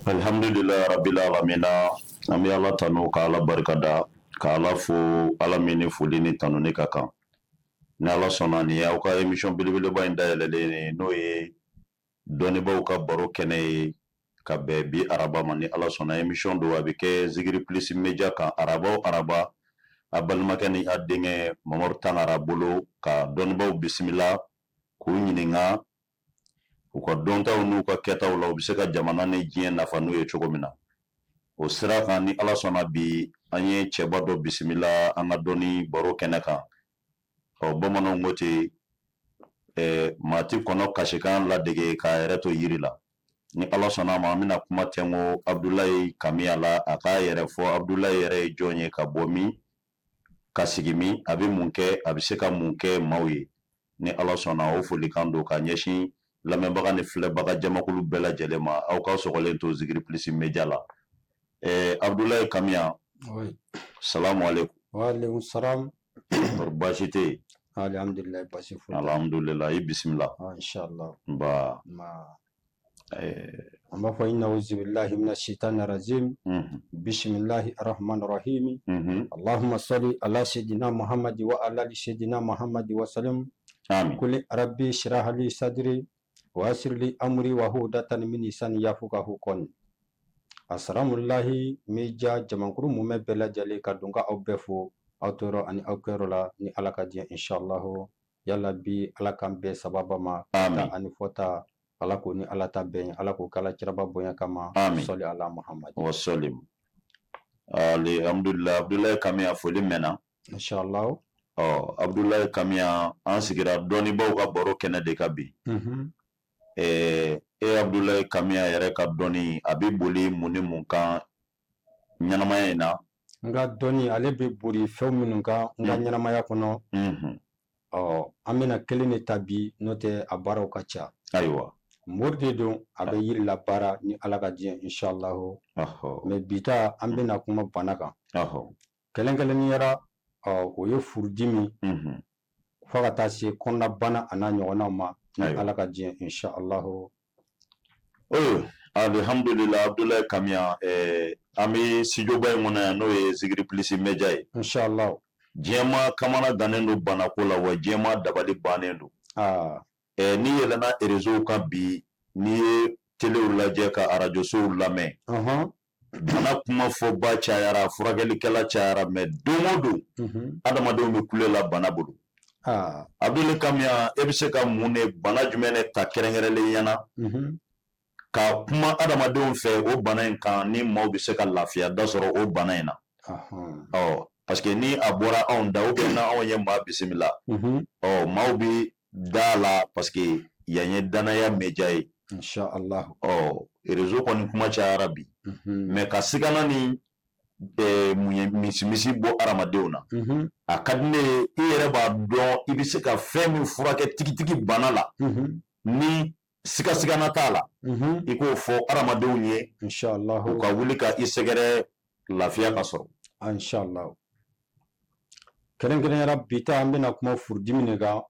Alhamdulilahi rabbil alamina. An bɛ Ala tanu ka Ala barika da, ka Ala fo, Ala min ni foli ni tanuni ka kan. Ni Ala sɔnna, nin y'aw ka émission belebeleba in dayɛlɛlen ye, n'o ye dɔnnibaaw ka baro kɛnɛ ye, ka bɛn bi araba ma. Ni Ala sɔnna, émission don, a bɛ kɛ Zikiri Plus Media kan araba o araba, a balimakɛ ni a denkɛ Mamadu Tangara bolo, ka dɔnnibaaw bisimila k'u ɲininka u ka dɔntaw n'u ka kɛtaw la, u bɛ se ka jamana ni diɲɛ nafa n'u ye cogo min na. O sira kan, ni Ala sɔnna, bi an ye cɛba dɔ bisimila an ka dɔnni baro kɛnɛ kan. Ɔ, bamananw ko ten, maa ti kɔnɔ kasikan ladege k'a yɛrɛ to yiri la. Ni Ala sɔnna a ma, an bɛna kuma tɛnko Abudulayi Kamiya la, a k'a yɛrɛ fɔ. Abudulayi yɛrɛ ye jɔn ye, ka bɔ min, ka sigi min, a bɛ mun kɛ, a bɛ se ka mun kɛ maaw ye? Ni Ala sɔnna, o folikan don ka ɲɛsin lamɛnbaga ni filɛbaga jamakulu bɛɛ lajɛlen ma. Aw ka sɔgɔlen to Zikiri Plus Media la. Abudulayi Kamiya. Oui. Salamu aleykum. Wa aleykum salam. Kɔri baasi tɛ yen? Alhamdulilayi, baasi foyi tɛ. Alhamdulilayi, i bisimila. Ah, inshallah. Nba. Ma. An b'a fɔ inna auzubillahi mina shaitani rajim. Bisimilahi arrahmani rahim. Allahumma salli ala sayyidina Muhammadi wa ala ali sayyidina Muhammadi wa sallim. Amin. Kuli rabbi shrah li sadri wa yassir li amri wa hudatan min lisani yafqahu qawli. Asalaamulahi media jamankuru mumɛ bɛɛ lajɛlen, ka don ka aw bɛɛ fo aw tɔɔrɔ ani aw kɛyɔrɔ la, ni Ala ka diɲɛ, inshallah. Yala bi Ala k'an bɛɛ sababa ma. Amin. Ani fɔta Ala k'o ni Ala ta bɛn, Ala k'o k'ala kiraba bonya kama. Amin. Sɔli ala Muhammad. Wa salim. Alhamdulilayi, Abudulayi Kamiya, foli mɛnna. Inshallah. Ɔ, Abudulayi Kamiya, an sigira dɔnnibaaw ka baro kɛnɛ de kan bi. E Abudulayi Kamiya yɛrɛ ka dɔnni, a bɛ boli mun ni mun kan ɲɛnamaya in na? N ka dɔnni, ale bɛ boli fɛn minnu kan n ka ɲɛnamaya kɔnɔ, ɔ, an bɛna kelen de ta bi, n'o tɛ a baaraw ka ca. Mori de don, a bɛ yiri la baara, ni Ala ka diɲɛ, inshallah. Mais bi ta, an bɛna kuma bana kan. Kɛrɛnkɛrɛnnenya la, ɔ, o ye furudimi, fo ka taa se kɔnɔnabana a n'a ɲɔgɔnnaw ma, ni Ala ka diɲɛ, inshallah. Oyo, alhamdulillah, Abudulayi Kamiya, an bɛ studio-ba in kɔnɔ yan, n'o ye Zikiri Plus Media ye. Inshallah. Diɲɛmaa kamana gannen don banako la, wa diɲɛmaa dabali bannen don. N'i yɛlɛnna réseau kan bi, n'i ye telew lajɛ, ka arajosow lamɛn, bana kuma fɔba cayara, furakɛlikɛla cayara, mais don o don, adamadenw bɛ kule la bana bolo. Abudulayi Kamiya, e bɛ se ka mun de, bana jumɛn de ta kɛrɛnkɛrɛnlen ɲɛna ka kuma adamadenw fɛ o bana in kan, ni maaw bɛ se ka lafiya da sɔrɔ o bana in na? Ɔ, parce que ni a bɔra anw da, ou bien n'anw ye maa bisimila, ɔ, maaw bɛ da la, parce que yan ye danaya media ye. Inshallah. Ɔ, réseau kɔni kuma cayara bi, mais ka sigana ni mun ye, misimisi bɔ adamadenw na, a ka di ne ye, i yɛrɛ b'a dɔn i bɛ se ka fɛn min furakɛ tigitigi bana la, ni sigasigana t'a la, i k'o fɔ adamadenw ye. Inshallah. U ka wuli ka i sɛgɛrɛ, lafiya ka sɔrɔ. Inshallah. Kɛrɛnkɛrɛnnenya la, bi ta, an bɛna kuma furudimi de kan,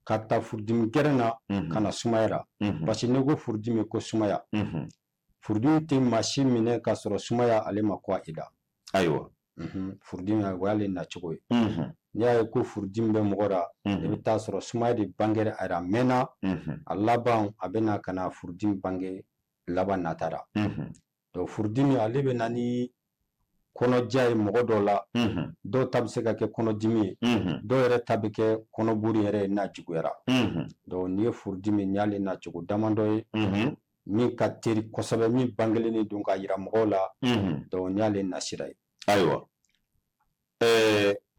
ka ta furudimi gɛrɛn na ka na sumaya la, parce que n'i ko furudimi, ko sumaya. Furudimi tɛ maa si minɛ k'a sɔrɔ sumaya ale ma kɔ i la. Furudimi, o y'ale nacogo ye. N'i y'a ye ko furudimi bɛ mɔgɔ la, i bɛ taa sɔrɔ sumaya de bangera a la, a mɛnna, a laban a bɛ na ka na furudimi bange laban nata la. Donc furudimi, ale bɛ na ni kɔnɔja ye mɔgɔ dɔw la. Dɔw ta bɛ se ka kɛ kɔnɔdimi ye, dɔw yɛrɛ ta bɛ kɛ kɔnɔbori yɛrɛ ye n'a juguyara. Donc n'i ye furudimi, nin y'ale nacogo damadɔ ye, min ka teri kosɛbɛ, min bangelen don k'a yira mɔgɔw la. Donc nin y'ale nasira ye. Ayiwa,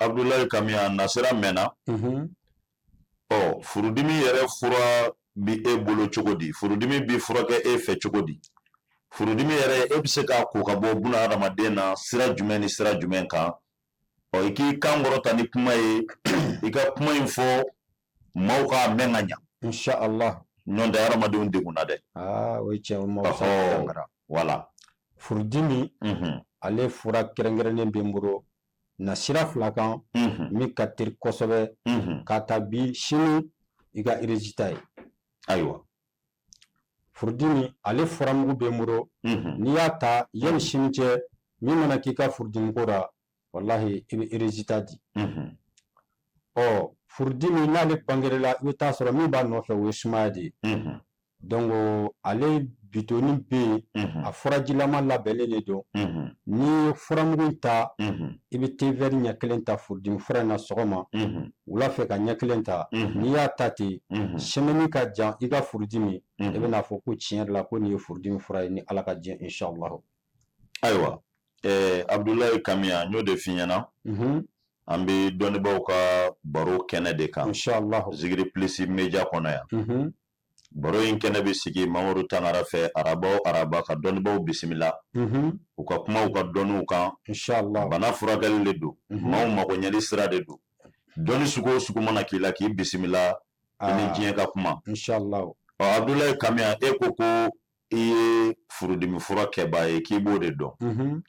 Abudulayi Kamiya, nasira mɛnna. Ɔ, furudimi yɛrɛ fura bi e bolo cogo di? Furudimi bi furakɛ e fɛ cogo di? Furudimi yɛrɛ, e bɛ se k'a ko ka bɔ buna hadamaden na sira jumɛn ni sira jumɛn kan? Ɔ, i k'i kan kɔrɔta ni kuma ye, i ka kuma in fɔ maaw k'a mɛn ka ɲa. Inshallah. N'o tɛ hadamadenw degunna dɛ. Aa, o ye tiɲɛ, o ma fisa. Voilà. Furudimi, ale fura kɛrɛnkɛrɛnnen bɛ n bolo na sira fila kan, min ka teli kosɛbɛ, k'a ta bi sini i ka résultat ye. Ayiwa. Furudimi, ale furamugu bɛ n bolo, n'i y'a ta yanni sini cɛ, min mana k'i ka furudimi ko la, walahi i bɛ résultat di. Ɔ, furudimi n'ale bangera la, i bɛ taa sɔrɔ min b'a nɔfɛ, o ye sumaya de ye. Donc ale bitoni bɛ yen, a furajilama labɛnnen de don. N'i ye furamugu in ta, i bɛ thé vert ɲɛ kelen ta furudimi fura in na sɔgɔma, wula fɛ ka ɲɛ kelen ta. N'i y'a ta ten, semaine ka jan, i ka furudimi, i bɛna fɔ ko tiɲɛ yɛrɛ la ko nin ye furudimi fura ye, ni Ala ka diɲɛ, inshallah. Ayiwa, Abudulayi Kamiya, n y'o de f'i ɲɛna. An bɛ dɔnnibaaw ka baro kɛnɛ de kan. Inshallah. Zikiri Plus Media kɔnɔ yan. Baro in kɛnɛ bɛ sigi Mamadu Tangara fɛ araba o araba ka dɔnnibaaw bisimila. U ka kuma u ka dɔnniw kan. Inshallah. Bana furakɛli de don. Maaw magoɲɛli sira de don. Dɔnni sugu o sugu mana k'i la, k'i bisimila i ni diɲɛ ka kuma. Inshallah. Ɔ, Abudulayi Kamiya, e ko ko i ye furudimi fura kɛbaa ye, k'i b'o de dɔn.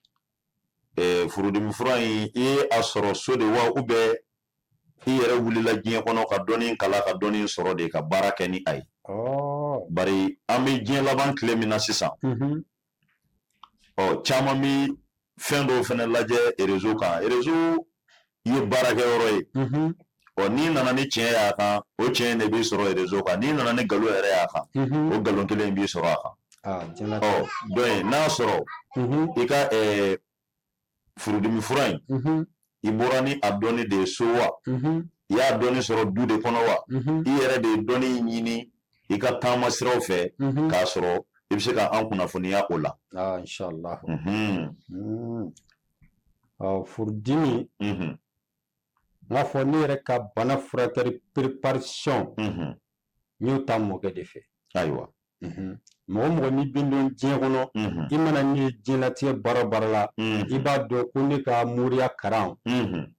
Furudimi fura in, i ye a sɔrɔ so de wa, ou bien i yɛrɛ wulila diɲɛ kɔnɔ ka dɔnni kalan, ka dɔnni sɔrɔ de ka baara kɛ ni a ye? Bari an bɛ diɲɛ laban tile min na sisan, ɔ, caman bɛ fɛn dɔw fana lajɛ réseau kan. Réseau ye baarakɛyɔrɔ ye. Ɔ, n'i nana ni tiɲɛ y'a kan, o tiɲɛ de b'i sɔrɔ réseau kan. N'i nana ni nkalon yɛrɛ y'a kan, o nkalon kelen b'i sɔrɔ a kan. Ɔ, donc n'a sɔrɔ i ka furudimi fura in, i bɔra ni a dɔnni de ye so wa, i y'a dɔnni sɔrɔ du de kɔnɔ wa, i yɛrɛ de ye dɔnni ɲini i ka taama siraw fɛ k'a sɔrɔ, i bɛ se ka an kunnafoniya o la? Inshallah. Ɔ, furudimi, n k'a fɔ ne yɛrɛ ka bana furakɛli préparation, n y'o ta mɔkɛ de fɛ. Mɔgɔ mɔgɔ n'i bɛ dɔn diɲɛ kɔnɔ, i mana ne ye diɲɛlatigɛ baara o baara la, i b'a dɔn ko ne ka moriya kalan,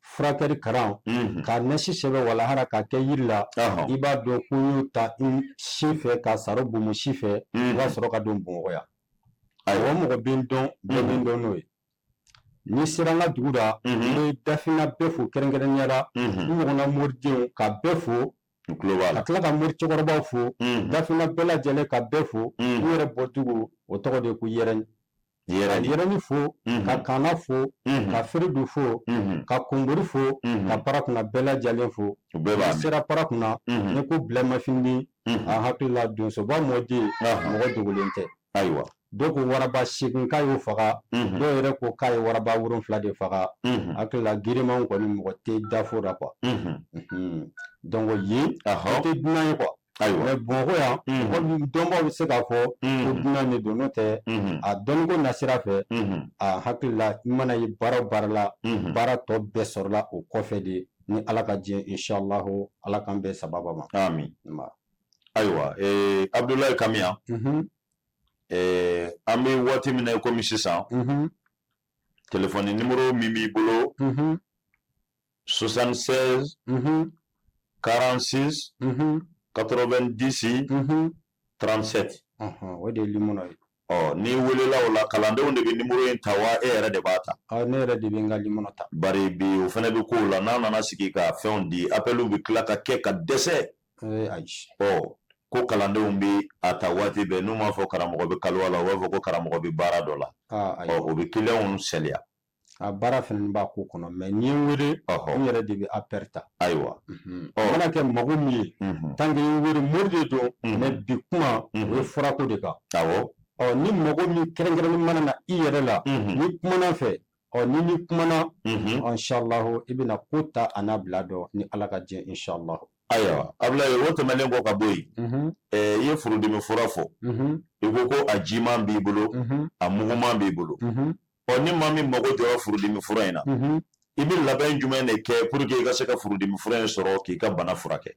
furakɛli kalan, ka nasi sɛbɛn walahara k'a kɛ yiri la, i b'a dɔn ko n y'o ta n si fɛ ka saro bomo si fɛ, i b'a sɔrɔ ka don Bamakɔ yan. Mɔgɔ mɔgɔ bɛ n dɔn, bɛɛ bɛ n dɔn n'o ye. N'i sera n ka dugu la, n bɛ dafinna bɛɛ fo kɛrɛnkɛrɛnnenya la, n ɲɔgɔnna moridenw ka bɛɛ fo, ka tila ka mori cɛkɔrɔbaw fo, dafinna bɛɛ lajɛlen ka bɛɛ fo. N yɛrɛ bɔ dugu, o tɔgɔ de ye ko Yɛrɛni. Ka Yɛrɛni fo, ka Kana fo, ka Feredu fo, ka Konbori fo, ka Parakunna bɛɛ lajɛlen fo. N'i sera Parakunna, ne ko Bilamafindi, a hakili la donsoba mɔden, mɔgɔ dogolen tɛ. Ayiwa. Dɔw ko waraba 8 k'a y'o faga, dɔw yɛrɛ ko k'a ye waraba 7 de faga. Hakili la girimanw kɔni mɔgɔ tɛ dafo la quoi. Donc yen o tɛ dunan ye quoi. Ayiwa. Mais Bamakɔ yan, mɔgɔ dɔnbaw bɛ se k'a fɔ ko dunan de don, n'o tɛ a dɔnniko nasira fɛ, a hakili la i mana ye baara o baara la, baara tɔ bɛɛ sɔrɔla o kɔfɛ de, ni Ala ka diɲɛ, inshallah, Ala k'an bɛn sababa ma. Amin. Ayiwa, Abudulayi Kamiya, an bɛ waati min na komi sisan, téléphone numéro min b'i bolo, 76 46 90 37. O de ye limɔnɔ ye. Ɔ, n'i welela o la, kalandenw de bɛ numéro in ta wa, e yɛrɛ de b'a ta? Ne yɛrɛ de bɛ n ka limɔnɔ ta. Bari bi o fana bɛ kow la, n'a nana sigi ka fɛnw di, appelw bɛ tila ka kɛ ka dɛsɛ. Ayi. Ɔ, ko kalandenw bɛ a ta waati bɛɛ, n'u m'a fɔ karamɔgɔ bɛ kaliwa la, u b'a fɔ ko karamɔgɔ bɛ baara dɔ la. Ɔ, o bɛ clientw saliya. A baara fana b'a ko kɔnɔ, mais n'i ye n wele, n yɛrɛ de bɛ appel ta. Ayiwa. O mana kɛ mago min ye, tant que i wele, mori de don, mais bi kuma o ye furako de kan. Ɔ, ni mago min kɛrɛnkɛrɛnnen mana na i yɛrɛ la, ni kumana fɛ, ɔ, ni ni kumana, inshallah, i bɛna ko ta a n'a bila dɔn, ni Ala ka diɲɛ, inshallah. Ayiwa, Abulayi, o tɛmɛnen kɔ ka bɔ yen, i ye furudimi fura fɔ, i ko ko a jiman b'i bolo, a muguman b'i bolo. Ɔ, ni maa min mago jɔra furudimi fura in na, i bɛ labɛn jumɛn de kɛ pour que i ka se ka furudimi fura in sɔrɔ k'i ka bana furakɛ?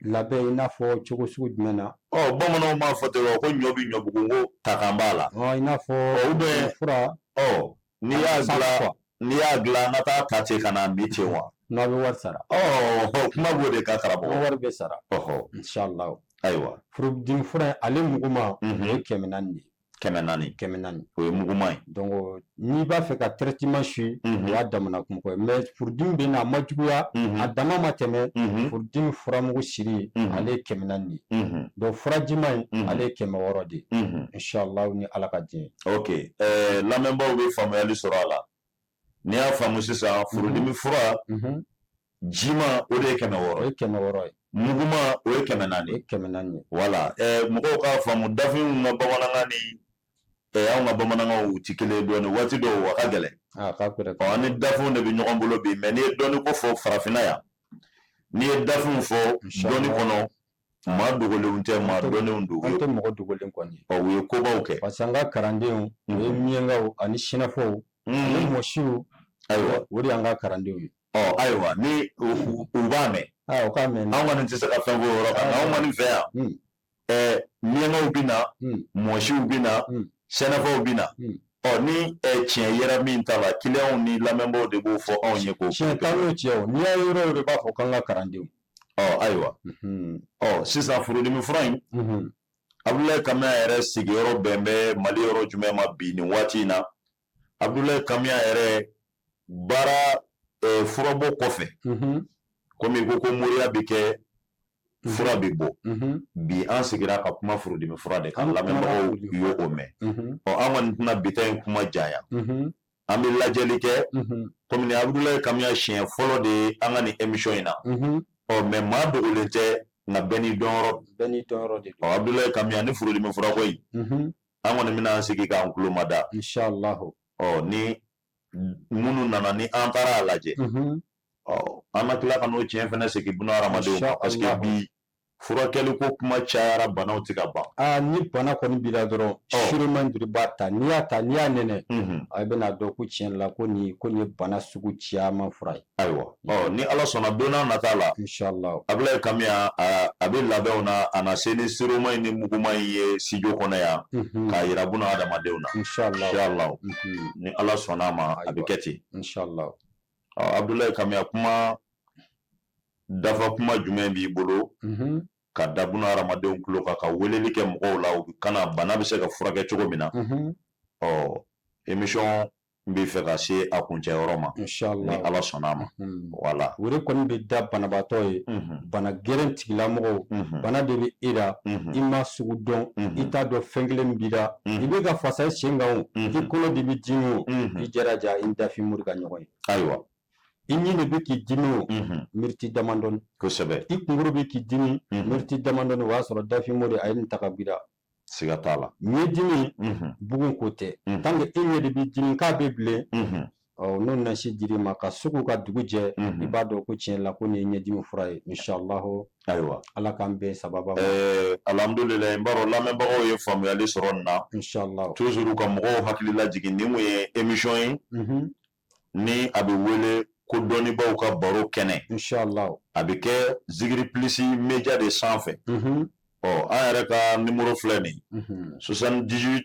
Labɛn i n'a fɔ cogo sugu jumɛn na? Ɔ, bamananw b'a fɔ ten ko ɲɔ bɛ ɲɔbugu, ko takan b'a la. Ɔ, i n'a fɔ ou bien fura. Ɔ, n'i y'a dilan, n'i y'a dilan, an ka taa ta ten ka na min ten wa? N'a bɛ wari sara. Ɔ, kuma b'o de kan, karamɔgɔ. Wari bɛ sara. Ɔhɔ. Inshallah. Ayiwa, furudimi fura ale muguma, o ye 400 de ye. 400. 400. O ye muguma ye. Donc n'i b'a fɛ ka traitement suivre, o y'a damana kumako ye, mais furudimi bɛ na, a ma juguya, a dama ma tɛmɛ, furudimi furamugu siri, ale ye 400 de ye. Donc furajima in, ale ye 600 de ye, inshallah, ni Ala ka diɲɛ. Ok, lamɛnbaaw bɛ faamuyali sɔrɔ a la. N'i y'a faamu sisan, furudimi fura jima, o de ye 600. O ye 600 ye. Muguma, o ye 400. O ye 400 ye. Wala, mɔgɔw k'a faamu, dafinw ka bamanankan ni anw ka bamanankanw, u ti kelen ye dɔɔni. Waati dɔw a ka gɛlɛn. A ka gɛlɛn. Ɔ, an ni dafinw de bɛ ɲɔgɔn bolo bi, mais n'i ye dɔnni ko fɔ farafinna yan, n'i ye dafinw fɔ dɔnni kɔnɔ, maa dogolenw tɛ, maa dɔnnenw don. An tɛ mɔgɔ dogolen kɔni. Ɔ, u ye kobaw kɛ. Parce que an ka kalandenw, o ye miyankaw ani sinafɔw ani mɔsiw. O de y'an ka kalandenw ye. Ɔ ayiwa, ni u b'a mɛn. Aa, o k'a mɛn. An kɔni tɛ se ka fɛn fɔ o yɔrɔ kan, anw kɔni fɛ yan, miyankaw bɛ na, mɔsiw bɛ na, sɛnɛfɔw bɛ na. Ɔ, ni tiɲɛ yɛrɛ min t'a la, kiliyanw ni lamɛnbaaw de b'o fɔ anw ye k'o. Tiɲɛ t'an n'o cɛ o, n'i y'a yɔrɔ o de b'a fɔ k'an ka kalandenw. Ɔ ayiwa, ɔ sisan furudimi fura in, Abudulayi Kamiya yɛrɛ sigiyɔrɔ bɛn bɛ Mali yɔrɔ jumɛn ma bi nin waati in na? Abudulayi Kamiya yɛrɛ baara, furabɔ kɔfɛ, komi i ko moriya bɛ kɛ, fura bɛ bɔ, bi an sigira ka kuma furudimi fura de kan. Lamɛnbagaw y'o o mɛn. Ɔ, an kɔni tɛna bi ta in kuma janya, an bɛ lajɛli kɛ, komi ni Abudulayi Kamiya siɲɛ fɔlɔ de ye an ka nin émission in na. Ɔ, mais maa dogolen tɛ, nka bɛɛ n'i dɔnyɔrɔ. Bɛɛ n'i dɔnyɔrɔ de don. Ɔ, Abudulayi Kamiya ni furudimi furako in, an kɔni bɛna an sigi k'an tulo mada. Inshallah. Ɔ, ni minnu nana, ni an taara a lajɛ, ɔ, an na tila ka n'o tiɲɛ fɛnɛ segin buna hadamadenw ma, parce que bi furakɛli ko kuma cayara, banaw tɛ ka ban. Aa, ni bana kɔni b'i la dɔrɔn, sûrement duuru b'a ta, n'i y'a ta, n'i y'a nɛnɛ, a bɛna dɔn ko tiɲɛ la ko nin, ko nin ye bana sugu caman fura ye. Ayiwa, ɔ, ni Ala sɔnna, don n'a nata la, inshallah, Abulayi Kamiya a bɛ labɛnw na, a na se ni siroma in ni muguma in ye studio kɔnɔ yan k'a yira buna hadamadenw na. Inshallah. Inshallah, ni Ala sɔnna a ma, a bɛ kɛ ten. Inshallah. Ɔ, Abudulayi Kamiya, kuma dafa kuma jumɛn b'i bolo ka da buna hadamadenw tulo kan, ka weleli kɛ mɔgɔw la, u kana bana bɛ se ka furakɛ cogo min na? Ɔ, émission n bɛ fɛ ka se a kuncɛ yɔrɔ ma. Inshallah. Ni Ala sɔnna a ma, wala. O de kɔni bɛ da banabaatɔ ye, bana gɛlɛn tigilamɔgɔw, bana de bɛ e la, i ma sugu dɔn, i t'a dɔn fɛn kelen min b'i la, i bɛ ka fasa i sen kan o, i kɔnɔ de bɛ dimi o, i jaraja i ni dafin mori ka ɲɔgɔn ye. I ɲin de bɛ k'i dimi o, miniti damadɔni. I kunkolo bɛ k'i dimi, miniti damadɔni, o y'a sɔrɔ dafin mori a ye nin ta ka b'i la. Siga t'a la. Ɲɛdimi bugun ko tɛ, tant que e ɲɛ de b'i dimi k'a bɛ bilen, ɔ, n'o nasi dir'i ma ka sugu ka dugu jɛ, i b'a dɔn ko tiɲɛ la ko nin ye ɲɛdimi fura ye, inshallah. Ala k'an bɛn sababa ma. Alhamdulilayi, n b'a dɔn lamɛnbagaw ye faamuyali sɔrɔ nin na. Inshallah. Toujours ka mɔgɔw hakili lajigin, nin kun ye émission ye ni a bɛ wele ko dɔnnibaaw ka baro kɛnɛ. Inshallah. A bɛ kɛ Zikiri Plus Media de sanfɛ. Ɔ, an yɛrɛ ka numéro filɛ nin ye: 78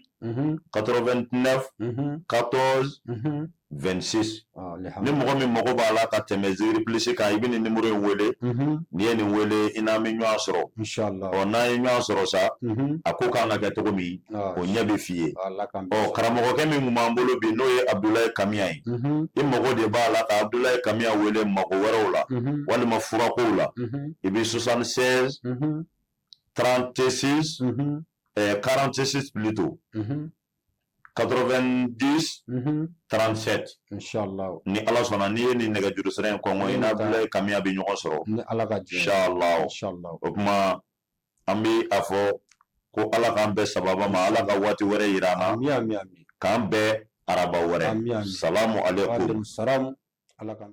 89 14 26. Ni mɔgɔ min mago b'a la ka tɛmɛ Zikiri Plus kan, i bɛ nin numéro in wele. N'i ye nin wele, i n'an bɛ ɲɔgɔn sɔrɔ. Inshallah. Ɔ, n'an ye ɲɔgɔn sɔrɔ sa, a ko kan ka kɛ cogo min, o ɲɛ bɛ f'i ye. Ɔ, karamɔgɔkɛ min tun b'an bolo bi, n'o ye Abudulayi Kamiya ye, i mago de b'a la ka Abudulayi Kamiya wele mako wɛrɛw la walima furakow la, i bɛ 76 36, 46 plutôt, 90 37. Inshallah. Ni Ala sɔnna, n'i ye nin nɛgɛjuru sira in kɔngɔ, i n'Abudulayi Kamiya bɛ ɲɔgɔn sɔrɔ. Ni Ala ka jɛ. Inshallah. Inshallah. O tuma an bɛ a fɔ ko Ala k'an bɛn sababa ma, Ala ka waati wɛrɛ yira an na. Ami, ami, ami. K'an bɛn araba wɛrɛ. Ami, ami. Salamu aleykum. Salam, Ala k'an.